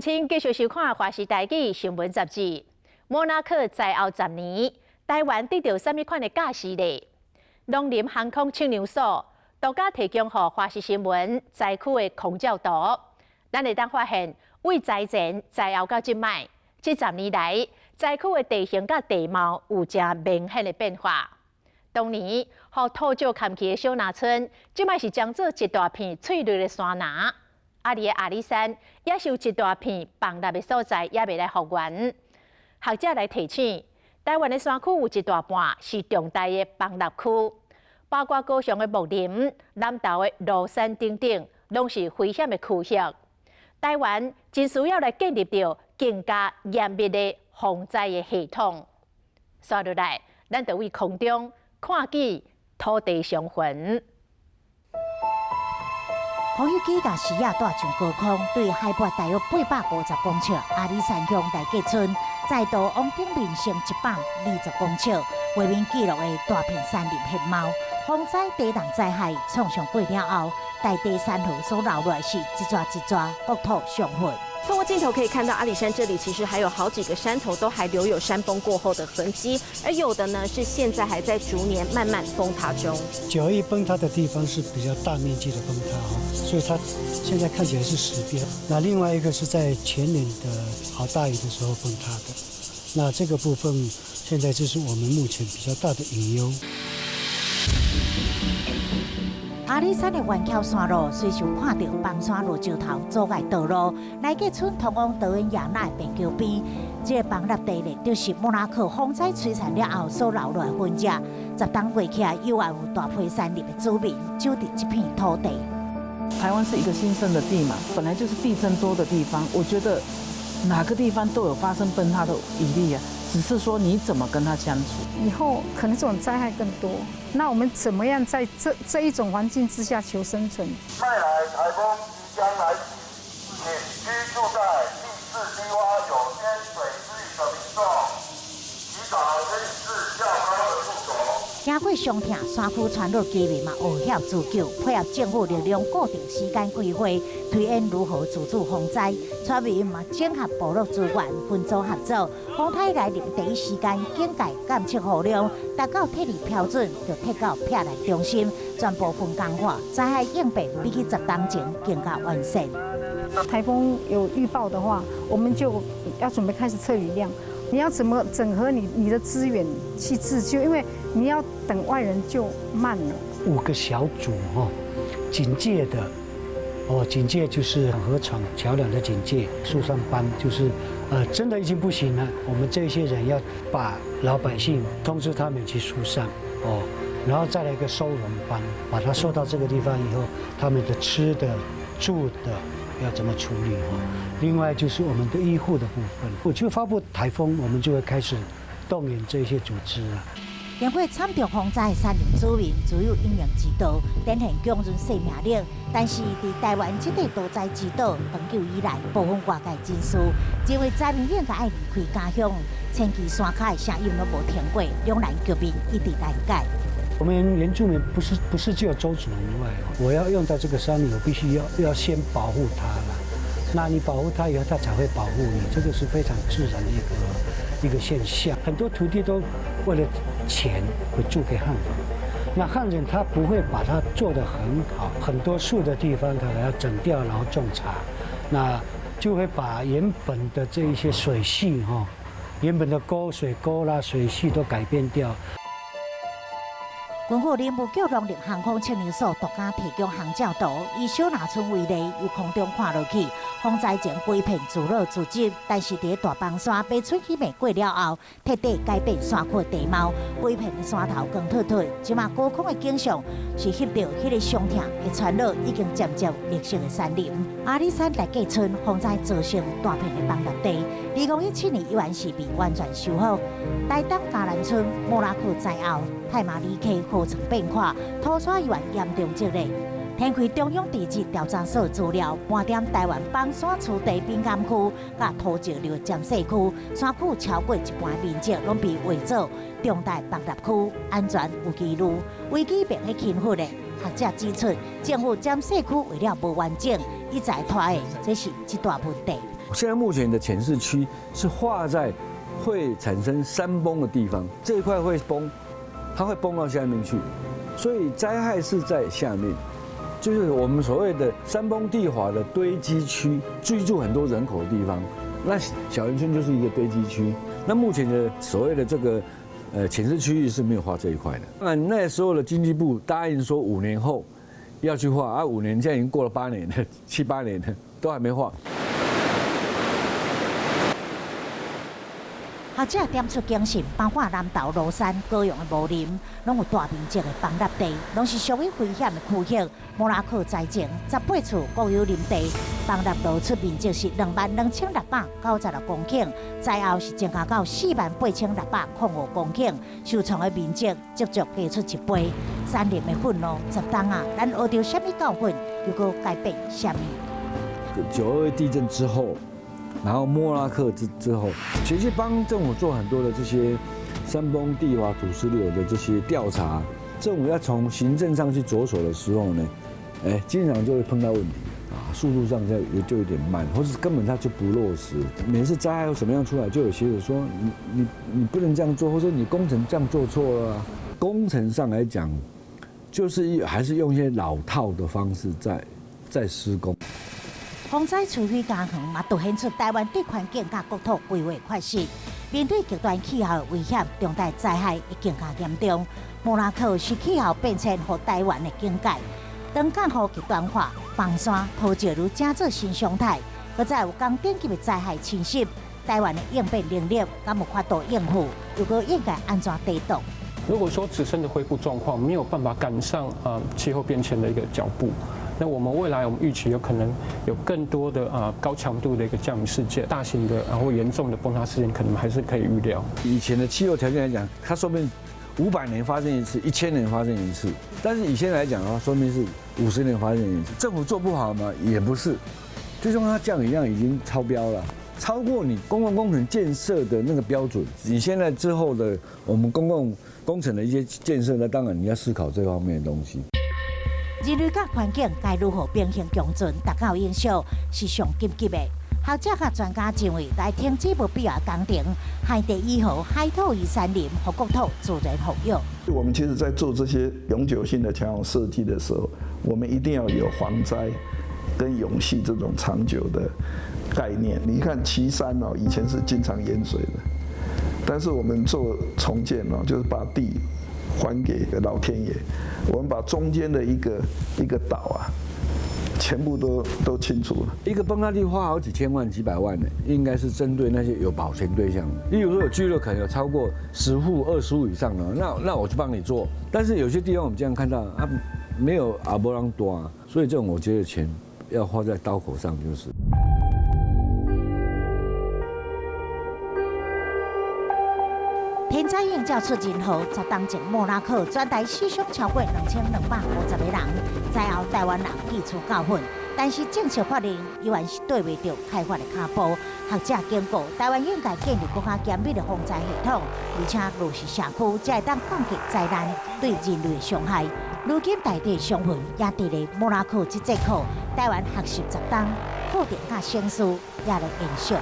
請繼續收看《華視台語新聞雜誌》。莫拉克災後10年，台灣得著啥物款的教示咧？農林航空測量所獨家提供予華視新聞災區的空照圖，咱會當發現，對災前、災後到這擺，這十年來，災區的地形佮地貌有誠明顯的變化。當年予土石崁去的小林村，這擺是將做一大片翠綠的山林。啊，佇个阿里山也是有一大片崩落的所在，猶未來復原。學者來提醒，台灣的山區有一大半是重大的崩落區，包括高雄的木林、南投的蘆山等等，攏是危險的區域。台灣真需要來建立著更加嚴密的防災的系統。紲落來，咱就對空中看見土地傷痕。呼吸機共視野帶上高空，對海拔大約850公尺，阿里山鄉內格村，再度往頂面升120公尺，畫面記錄的大片山林面貌。風災地動災害創傷過了後，大地山河所留落來是一逝一逝國土傷痕。透過鏡頭可以看到，阿里山這裡其實還有好幾個山頭都還留有山崩過後的痕跡，而有的呢是現在還在逐年慢慢崩塌中。9·21崩塌的地方是比較大面積的崩塌哈，所以它現在看起來是死邊。那另外一個是在前年的好大雨的時候崩塌的，那這個部分現在就是我們目前比較大的隱憂。阿里山的懸峭山路，隨時看著崩山落石頭阻礙道路。內格村通往桃園亞那的便橋邊，這個崩落地咧，就是莫拉克風災摧殘了後所留落的痕跡。10冬過去，猶原有大批山林的子民守佇這片土地。台灣是一個新生的地嘛，本來就是地震多的地方，我覺得哪個地方都有發生崩塌的疑慮啊，只是說你怎麼跟他相處。以後可能這種災害更多，那我們怎麼樣在這一種環境之下求生存？麥來颱風即將來襲，請居住在地勢低窪、有淹水之虞的民眾，提早遷移至較高的處所。經過傷痛，山區村落居民嘛學曉自救，配合政府力量固定時間開會，推演如何自主防災。村民嘛整合部落資源，分組合作，風颱來臨第一時間警戒監測雨量，達到撤離標準就撤到避難中心，全部分工化，災害應變比起10冬前更加完善。颱風有預報的話，我們就要準備開始測雨量。你要怎麼整合你的資源去自救？因為你要等外人就慢了。五個小組哈，警戒的哦，警戒就是河床橋梁的警戒，疏散班就是真的已經不行了，我們這些人要把老百姓通知他們去疏散哦，然後再來一個收容班，把他收到這個地方以後，他們的吃的、住的要怎麼處理哈？另外就是我們的醫護的部分，我就發布颱風，我們就會開始動員這些組織啊。經過慘重風災的山林子民，自有因應之道，展現強韌生命力。但是，佇台灣這塊多災之島，長久以來，部分外界人士認為災民應該愛離開家鄉，遷居山跤的聲音攏無停過，兩難局面一直難解。我們原住民不是只有鄒族以外，我要用到這個山裡，我必須要先保護它了。那你保護它以後，它才會保護你，這個是非常自然的一個現象。很多土地都為了錢會租給漢人，那漢人他不會把它做得很好，很多樹的地方他要整掉，然後種茶，那就會把原本的這一些水系哈，原本的溝水溝啦、水系都改變掉。根據林務局農林航空測量所獨家提供航照圖，以小林村為例，由空中看落去，風災前規片自老自植，但是佇大崩山被春起未過了後，徹底改變山區地貌，規片的山頭光禿禿。這馬高空的景象是翕著彼個傷痛的村落已經漸漸綠色的山林。阿里山內格村風災造成大片的崩落地，2017年依然是未完全修復。台東嘉南村莫拉克災後，太麻里溪河床變寬，土沙猶原嚴重積累。天開中央地質調查所資料，盤點台灣崩山區地敏感區、佮土石流潛勢區，山區超過一半面積攏被劃做重大崩落區，安全有疑慮，危機變得輕忽的。學者指出，政府潛勢區為了無完整，一再拖延，這是一大問題。现在目前的浅势区是划在会产生山崩的地方，这一块会崩，它会崩到下面去，所以灾害是在下面，就是我们所谓的山崩地滑的堆积区，居住很多人口的地方。那小园村就是一个堆积区。那目前的所谓的这个浅势区域是没有划这一块的。那那时候的经济部答应说5年后要去划，啊，5年现在已经过了8年了，七八年了，都还没划。学者点出警讯，包括南投、芦山、高雄的无林，拢有大面积的崩塌地，拢是属于危险的区域。莫拉克灾情，18处国有林地崩塌露出面积是22,696公顷，灾后是增加到48,605公顷，受创的面积足足加出一倍。山林的愤怒，十冬啊，咱学著啥物教训，又阁改变啥物？9·21地震之后。然后莫拉克之后，其实帮政府做很多的这些山崩地滑、土石流的这些调查。政府要从行政上去着手的时候呢，哎，经常就会碰到问题啊，速度上就有点慢，或是根本他就不落实。每次灾害或什么样出来，就有学者说你不能这样做，或者你工程这样做错了啊。工程上来讲，就是还是用一些老套的方式在施工。风灾摧毁家园，嘛凸显出台湾对环境佮国土规划缺失。面对极端气候的危险，重大灾害会更加严重。莫拉克是气候变迁予台湾的警戒。当降雨极端化、崩山、土石流成做新常态，阁再有仝等级的灾害侵袭，台湾的应变能力敢有法度应付？又阁应该按怎抵挡？如果说自身的恢复状况没有办法赶上气候变迁的一个脚步，那我们未来我们预期有可能有更多的高强度的一个降雨事件，大型的然后严重的崩塌事件，可能还是可以预料。以前的气候条件来讲，它说不定500年发生一次，1000年发生一次。但是以现在来讲的话，说明是50年发生一次。政府做不好吗？也不是，最终它降雨量已经超标了，超过你公共工程建设的那个标准。你现在之后的我们公共工程的一些建设，那当然你要思考这方面的东西。人类佮环境该如何平衡共存，达到永续是上紧急的。学者佮专家认为，来停止无必要工程，海地以后海土与山林，予国土自然复育。我们其实在做这些永久性的桥梁设计的时候，我们一定要有防灾跟永续这种长久的概念。你看旗山哦，以前是经常淹水的，但是我们做重建哦，就是把地还给老天爷，我们把中间的一个一个岛啊，全部都清除了。一个崩塌地花好几千万、几百万的，应该是针对那些有保全对象的。例如说有聚落可能有超过10户、20户以上的，那我就帮你做。但是有些地方我们这样看到啊，没有阿波浪多啊，所以这种我觉得钱要花在刀口上就是。天灾应照出人祸，十冬前莫拉克全台死伤超过2250个人，灾后台湾人汲取教训，但是政策法令依然是缀袂著开发的跤步。学者警告，台湾应该建立阁较严密的防灾系统，而且落实社区，才会当降低灾难对人类的伤害。如今大地伤痕也伫咧莫拉克这节课，台湾学习十冬，课程佮省思也咧延续。